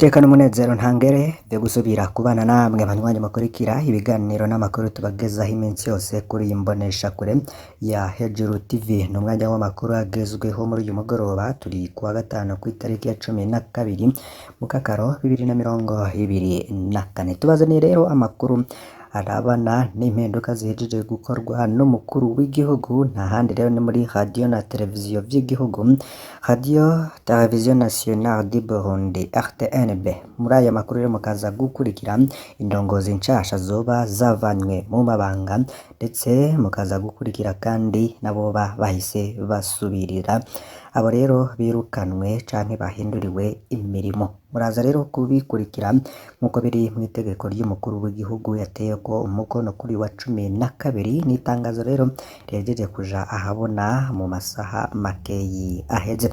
Iteka n'umunezero ntangere vyo gusubira kubana namwe banywanyi mukurikira ibiganiro n'amakuru tubagezaho iminsi yose kuri iyi mboneshakure ya Hejuru TV. Ni umwanya w'amakuru agezweho muri uyu mugoroba, turi kuwa gatanu kw'itariki ya 12 Mukakaro 2024. Tubazaniye rero amakuru arabana n'impinduka zihejeje gukorwa n'umukuru w'igihugu, nta handi rero ni muri radio na televiziyo vy'igihugu, Radio Television Nationale du Burundi RTNB. Muri aya makuru rero mukaza gukurikira indongozi nshasha zoba zavanywe mu mabanga, ndetse mukaza gukurikira kandi n'aboba bahise basubirira abo rero birukanwe canke bahinduriwe imirimo. Muraza rero kubikurikira nk'uko biri mw'itegeko ry'umukuru w'igihugu yateyeko umukono kuri wa 12. N'itangazo rero rihejeje kuja ahabona mu masaha makeyi aheze.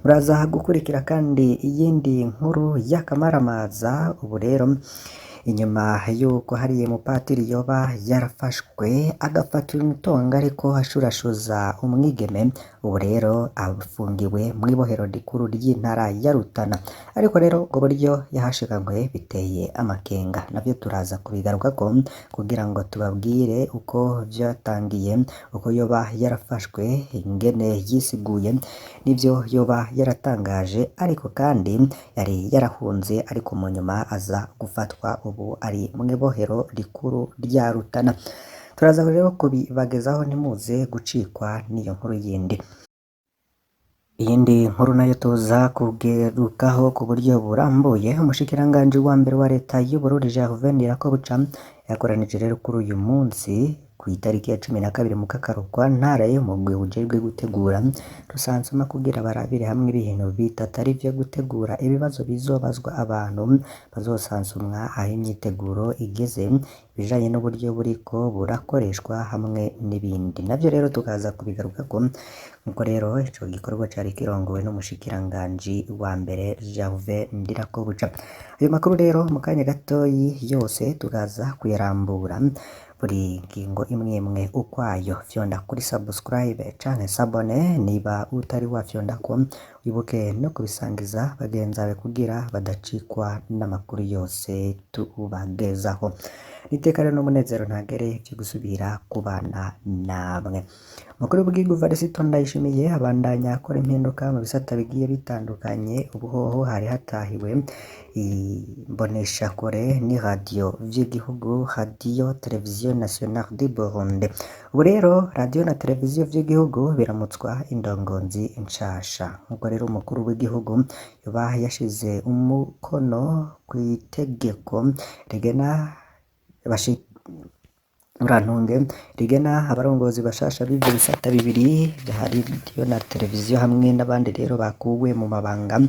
Muraza gukurikira kandi iyindi nkuru y'akamaramaza. Ubu rero inyuma yuko hariya umupatiri yoba yarafashwe agafatira imitongo ariko ashurashuza umwigeme, ubu rero afungiwe mw'ibohero rikuru ry'intara ya Rutana. Ariko rero ubwo buryo yahashikanywe biteye amakenga, navyo turaza kubigarukako kugira ngo tubabwire uko vyatangiye, uko yoba yarafashwe, ingene yisiguye n'ivyo yoba yaratangaje. Ariko kandi yari yarahunze, ariko mu nyuma aza gufatwa, ubu ari mw'ibohero rikuru rya Rutana. Turaza rero kubibagezaho, ntimuze gucikwa n'iyo nkuru yindi. Iyindi nkuru nayo tuza kugerukaho ku buryo burambuye, umushikiranganji wa mbere wa leta y'Uburundi Gervais Ndirakobuca yakoranije rero kuri uyu munsi kw'itariki ya 12 Mukakaro kwa ntara y'umugwi ujejwe gutegura rusansuma kugira barabire hamwe ibintu bitatu arivyo gutegura ibibazo bizobazwa abantu bazosansumwa, aho imyiteguro igeze, ibijanye n'uburyo buriko burakoreshwa hamwe n'ibindi. Navyo rero tukaza kubigarukako nkuko rero ico gikorwa cari kirongowe n'umushikiranganji wa mbere Gervais Ndirakobuca. Ayo makuru rero mu kanya gatoyi yose tukaza kuyarambura buri ngingo imwe imwe ukwayo. Fyonda kuri subscribe canke s'abonner niba utari wafyondako, wibuke no kubisangiza bagenzi bawe kugira badacikwa n'amakuru yose tubagezaho. Iteka rero n'umunezero ntagere vyo gusubira kubana namwe. Umukuru w'igihugu Varisito Ndayishimiye abandanya akora impinduka mu bisata bigiye bitandukanye. Ubu hoho hari hatahiwe imboneshakure ni radio vy'igihugu, Radio Television Nationale du Burundi. Ubu rero radio na televiziyo vy'igihugu biramutswa indongozi nshasha, nkuko rero umukuru w'igihugu yoba yashize umukono kw'itegeko rigena urantunge rigena abarongozi bashasha b'ivyo bisata bibiri vya radio na televiziyo hamwe n'abandi rero bakuwe mu mabanga.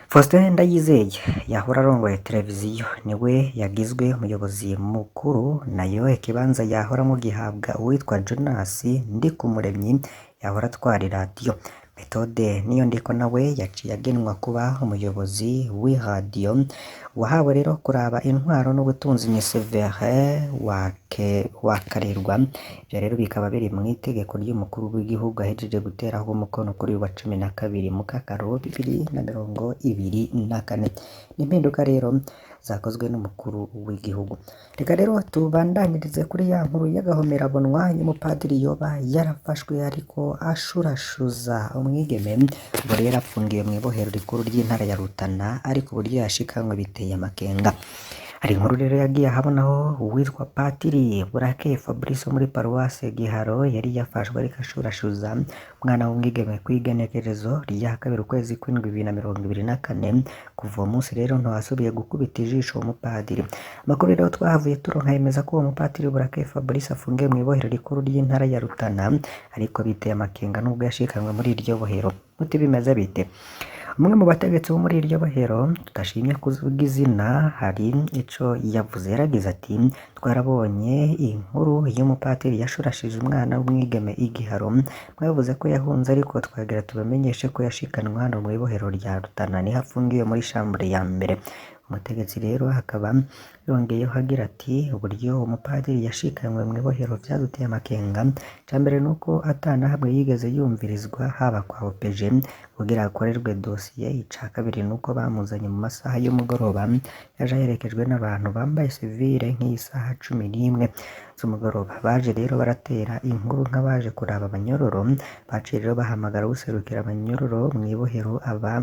Faustin Ndayizeye yahora arongoye televiziyo niwe yagizwe umuyobozi mukuru, nayo ikibanza yahoramwo gihabwa uwitwa Jonas Ndikumuremyi yahora atwara iradiyo. Methode Niyondiko nawe yaciye agenwa kuba umuyobozi w'iradiyo. Uwahawe rero kuraba intwaro n'ubutunzi ni Severin Wakarerwa. Ivyo rero bikaba biri mw'itegeko ry'umukuru w'igihugu ahejeje guteraho umukono kuri uyu wa 12 Mukakaro 2024. Ni impinduka rero zakozwe n'umukuru w'igihugu. Reka rero tubandanirize kuri ya nkuru y'agahomerabunwa y'umupadiri yoba yarafashwe ariko ashurashuza umwigeme. Ubu rero afungiwe mw'ibohero rikuru ry'intara ya Rutana, ariko uburyo yashikanywe biteye amakenga. Hari inkuru rero yagiye ahabonaho uwitwa Patiri Burakeye Fabrice wo muri paruwase Giharo yari yafashwe ariko ashurashuza umwana w'umwigeme kw'igenekerezo rya 2 ukwezi kw'indwi 2024. Kuva uwo munsi rero ntawasubiye gukubita ijisho uwo mupadiri. Amakuru rero twahavuye turonka yemeza ko uwo mupatiri Burakeye Fabrice afungiwe mw'ibohero rikuru ry'intara ya Rutana, ariko biteye amakenga nubwo yashikanywe muri iryo bohero. Muti bimeze bite? Umwe mu bategetsi bo muri iryo bohero tudashimye kuvuga izina hari ico yavuze. Yaragize ati: twarabonye inkuru y'umupatiri yashurashije umwana w'umwigeme igiharo, mwavuze ko yahunze ariko twagira tubamenyeshe ko yashikanwe hano mw'ibohero rya Rutana, niho afungiwe muri chambre ya mbere. Umutegetsi rero akaba yongeyeho agira ati uburyo umupadiri yashikanywe mw'ibohero vyaduteye amakenga, icambere nuko atanahamwe yigeze yumvirizwa haba kwa OPG kugira akorerwe dosiye, ica kabiri nuko bamuzanye mu masaha y'umugoroba yaje aherekejwe n'abantu bambaye sivile nk'isaha 11 z'umugoroba. Baje rero baratera inkuru nk'abaje kuraba abanyororo, baciye rero bahamagara uwuserukira abanyororo mw'ibohero aba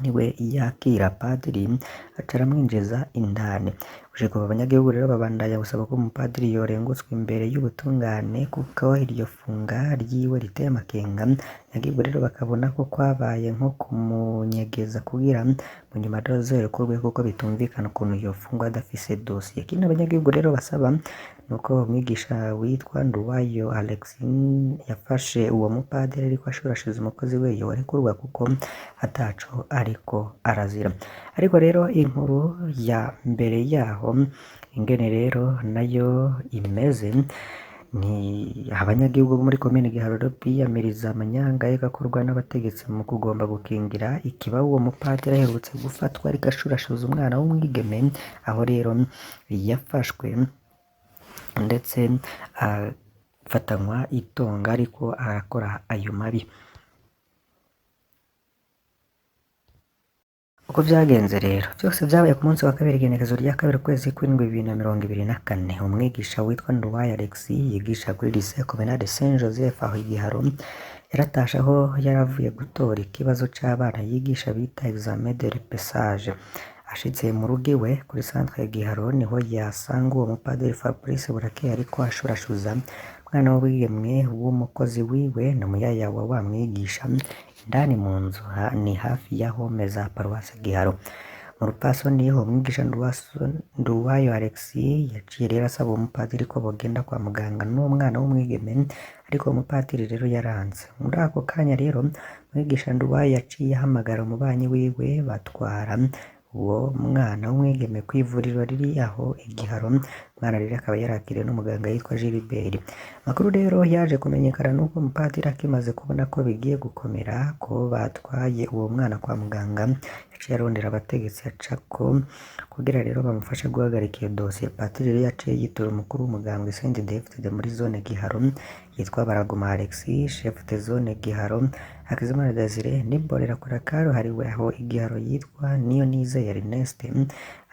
niwe yakira padiri aca aramwinjiza indani. Gushika ubu abanyagihugu rero babandanya gusaba ko umupadiri yorengutswa imbere y'ubutungane kuko iryo funga ryiwe riteye amakenga. Abanyagihugu rero bakabona ko kwabaye nko kumunyegeza kugira mu nyuma azorekurwe kuko bitumvikana ukuntu yofungwa adafise dosiye. Ikindi abanyagihugu rero basaba nuko umwigisha witwa Nduwayo Alex yafashe uwo mupadiri ariko ashurashuza umukozi we yorekurwa kuko ataco ariko arazira. Ariko rero inkuru ya mbere yaho ingene rero nayo imeze ni abanyagihugu bo muri komine Giharo biyamiriza amanyanga y'agakorwa n'abategetsi mu kugomba gukingira ikiba uwo mupadiri aherutse gufatwa ariko ashurashuza umwana w'umwigeme, aho rero yafashwe ndetse afatanywa itonga ariko arakora ayo mabi. Uko vyagenze rero vyose vyabaye ku munsi wa kabiri igenekerezo rya kabiri ukwezi kw'indwi 2024. Umwigisha witwa Nduwayo Alex yigisha kuri Lycée Communal de Saint Joseph aho i Giharo, yaratashe aho yaravuye gutora ikibazo c'abana yigisha bita examen de repêchage. Ashitse mu rugo iwe kuri centre ya Giharo niho yasanga uwo mupadiri Fabrice Burakeye ariko ashurashuza umwana w'umwigeme w'umukozi wiwe n'umuyaya wa wa mwigisha indani mu nzu ni hafi ya home za paruwasi Giharo. Mu rupfasoni umwigisha Nduwayo Alex yaciye rero asaba uwo mupadiri ko bogenda kwa muganga n'uwo mwana w'umwigeme, ariko uwo mupadiri rero yaranse. Muri ako kanya rero umwigisha Nduwayo yaciye ahamagara umubanyi wiwe batwara uwo mwana w'umwigeme kw'ivuriro riri aho i Giharo, umwana rero akaba yarakiriwe n'umuganga yitwa Gilbert. Amakuru rero yaje kumenyekana nuko umupadiri akimaze kubona ko bigiye gukomera ko batwaye uwo mwana kwa muganga, yaciye arondera abategetsi acako kugira rero bamufashe guhagarika iyo dosiye. Patiri rero yaciye yitura umukuru w'umugambwe CNDD-FDD muri zone Giharo yitwa Baraguma Alexis, chef de zone Giharo Hakizimana Desire n'imbonerakure karuhariwe aho i Giharo yitwa Niyonizeye Ernest.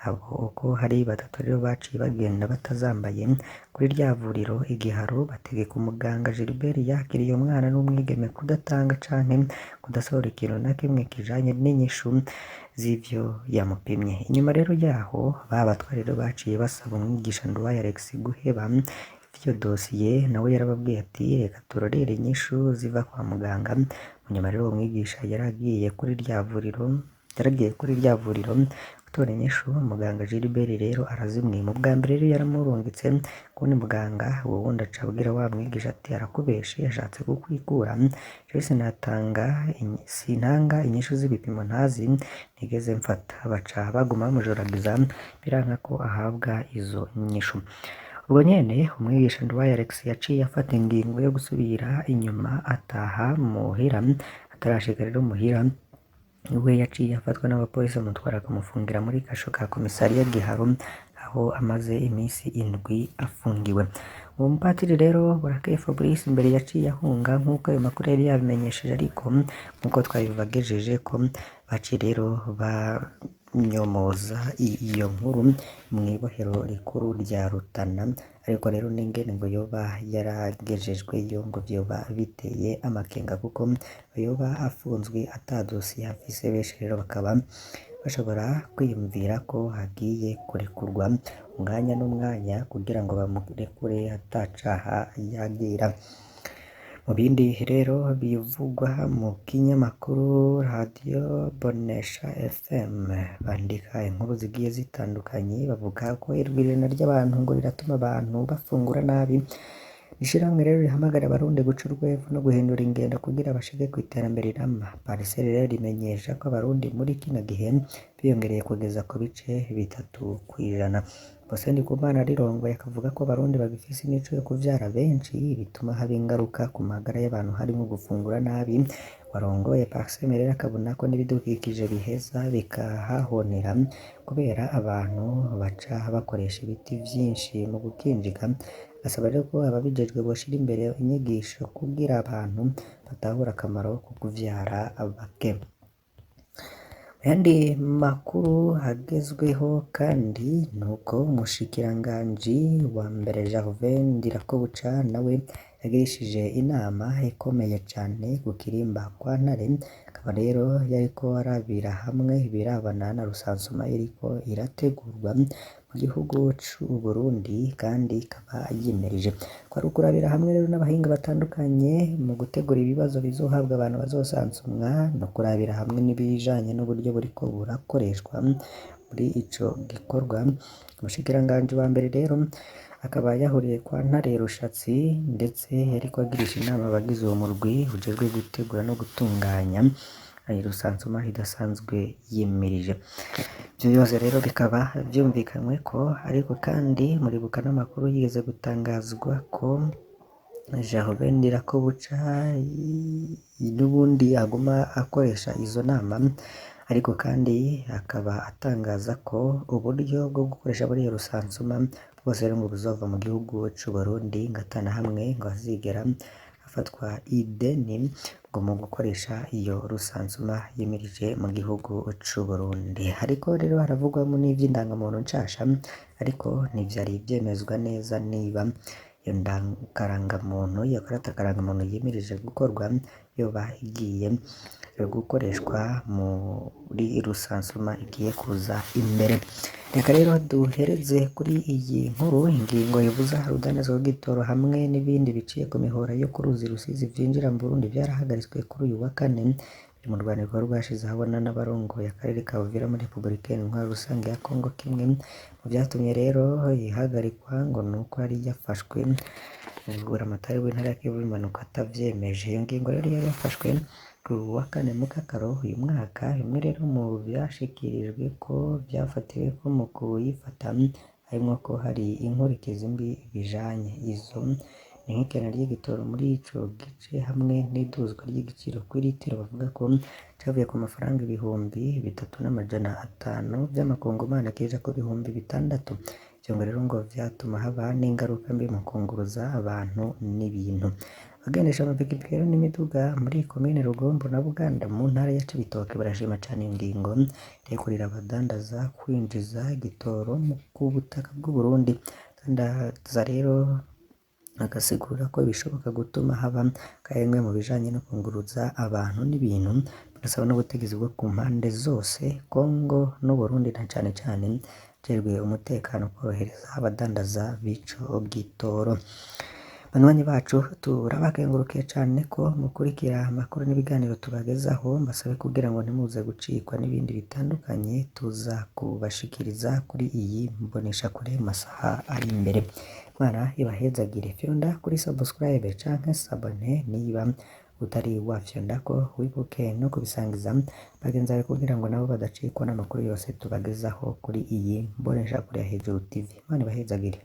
Abo uko hari batatu rero baciye bagenda batazambaye kuri rya vuriro i Giharo, bategeka umuganga Gilbert yakiriye umwana n'umwigeme kudatanga canke kudasohora ikintu na kimwe kijanye n'inyishu z'ivyo yamupimye. Inyuma rero yaho ba batwa rero baciye basaba umwigisha Nduwayo Alex guheba ivyo dosiye, nawe yarababwiye ati reka turorere inyishu ziva kwa muganga. Munyuma rero uwo mwigisha yaragiye kuri rya vuriro gutora inyishu, muganga Gilbert rero arazimwima. Ubwa mbere rero yaramurungitse kuwundi muganga, uwo wundi aca abwira wa mwigisha ati arakubeshe yashatse kukwikura, jewe sintanga inyishu z'ibipimo ntazi ntigeze mfata. Baca baguma bamujoragiza biranka ko ahabwa izo nyishu. Ubwo nyene umwigisha Nduwayo Alex yaciye afata ingingo yo gusubira inyuma ataha muhira, atarashika rero muhira we yaciye afatwa n'abapolisi bamutwara kumufungira muri kasho ka komisariya Giharo aho amaze imisi 7 afungiwe. Uwo mupatiri rero Burakeye Fabrice imbere yaciye ahunga nk'uko ayo makuru yari yabimenyesheje, ariko nk'uko twabibagejeje ko baciye rero banyomoza iyo nkuru mw'ibohero rikuru rya Rutana, ariko rero n'ingene ngo yoba yaragejejweyo ngo vyoba biteye amakenga kuko yoba afunzwe ata dosiye afise. Benshi rero bakaba bashobora kwiyumvira ko hagiye kurekurwa umwanya n'umwanya kugira ngo bamurekure atacaha yagira. Mu bindi rero bivugwa mu kinyamakuru Radio Bonesha FM bandika inkuru zigiye zitandukanye, bavuga ko irwirirana ry'abantu ngo riratuma abantu bafungura nabi. Ishirahamwe rero rihamagara abarundi guca urwevu no guhindura ingendo kugira bashike kw'iterambere rirama. Pariseri rero rimenyesha ko abarundi muri kino gihe biyongereye kugeza ku bice 3%. Faustin Ndikumana arirongoye akavuga ko abarundi bagifise imico yo kuvyara benshi bituma haba ingaruka ku magara y'abantu harimwo gufungura nabi. Warongoye Parsem rero akabona ko n'ibidukikije biheza bikahahonera kubera abantu baca bakoresha ibiti vyinshi mu gukinjika. Asaba rero ko ababijejwe boshira imbere inyigisho kugira abantu batahura akamaro ko kuvyara bake. Ayandi makuru agezweho kandi nuko umushikiranganji wa mbere Gervais Ndirakobuca nawe yagirishije inama ikomeye cane ku kirimba kwa Ntare, akaba rero yariko arabira hamwe ibirabana na rusansuma iriko irategurwa mu gihugu c'Uburundi kandi ikaba yimirije. Kwari ukurabira hamwe rero n'abahinga batandukanye mu gutegura ibibazo bizohabwa abantu bazosansumwa no kurabira hamwe n'ibijanye n'uburyo buriko burakoreshwa muri ico gikorwa. Umushikiranganji wa mbere rero akaba yahuriye kwa Ntare Rushatsi ndetse yariko agirisha inama abagize uwo murwi ujejwe gutegura no gutunganya rusansuma idasanzwe yimirije. Ivyo vyose rero bikaba vyumvikanywe ko, ariko kandi muribuka n'amakuru yigeze gutangazwa ko Gervais Ndirakobuca n'ubundi aguma akoresha izo nama, ariko kandi akaba atangaza ko uburyo bwo gukoresha muri iyo rusansuma bwose rero ngo buzova mu gihugu c'Uburundi, ngo ata na hamwe ngo hazigera hafatwa ideni ngo mu gukoresha iyo rusansuma yimirije mu gihugu c'Uburundi. Ariko rero haravugwamwo n'ivy'indangamuntu nshasha, ariko ntivyari vyemezwa neza niba iyo karangamuntu, iyo karata karangamuntu yimirije gukorwa yoba igiye gukoreshwa muri rusansuma igiye kuza imbere. Reka rero duhereze kuri iyi nkuru ingingo ibuza urudandazwa rw'igitoro hamwe n'ibindi biciye ku mihora yo ku ruzi Rusizi vyinjira mu Burundi vyarahagaritswe kuri uyu wa kane. Biri mu rwandiko rwashize ahabona n'abarongoye akarere ka Uvira muri Republika Iharanira Rusange ya Kongo. Kimwe mu vyatumye rero ihagarikwa ngo nuko yari yafashwe Buramatari w'intara ya Kivu impanuka atavyemeje. Iyo ngingo rero yari yafashwe ku wa kane Mukakaro uyu mwaka. Bimwe rero mu vyashikirijwe ko vyafatiweko mu kuyifata harimwo ko hari inkurikizi mbi bijanye. Izo ni nk'ikena ry'igitoro muri ico gice hamwe n'iduzwa ry'igiciro kw'iritiro bavuga ko cavuye ku mafaranga 3,500 vy'amakongomani kija ku 6,000. Ivyo ngo rero ngo vyatuma haba n'ingaruka mbi mu kunguruza abantu n'ibintu. Abagendesha amapikipiki rero n'imiduga muri komine Rugombo na Buganda mu ntara ya Cibitoke barashima cane iyo ngingo irekurira abadandaza kwinjiza igitoro ku butaka bw'Uburundi. Abadandaza rero bagasigura ko bishoboka gutuma haba akahengwe mu bijanye no kunguruza abantu n'ibintu, bagasaba n'ubutegetsi bwo ku mpande zose, Kongo n'Uburundi na cane cane abajejwe umutekano kworohereza abadandaza b'ico gitoro. Banywanyi bacu turabakengurukiye cane ko mukurikira amakuru n'ibiganiro tubagezaho, mbasabe kugira ngo ntimuze gucikwa n'ibindi bitandukanye tuza kubashikiriza kuri iyi mboneshakure mu masaha ari imbere. Imana ibahezagire. Fyonda kuri subscribe canke s'abonner niba utari wafyondako, wibuke no kubisangiza bagenzi bawe kugira ngo nabo badacikwa n'amakuru yose tubagezaho kuri iyi mboneshakure ya Hejuru TV. Imana ibahezagire.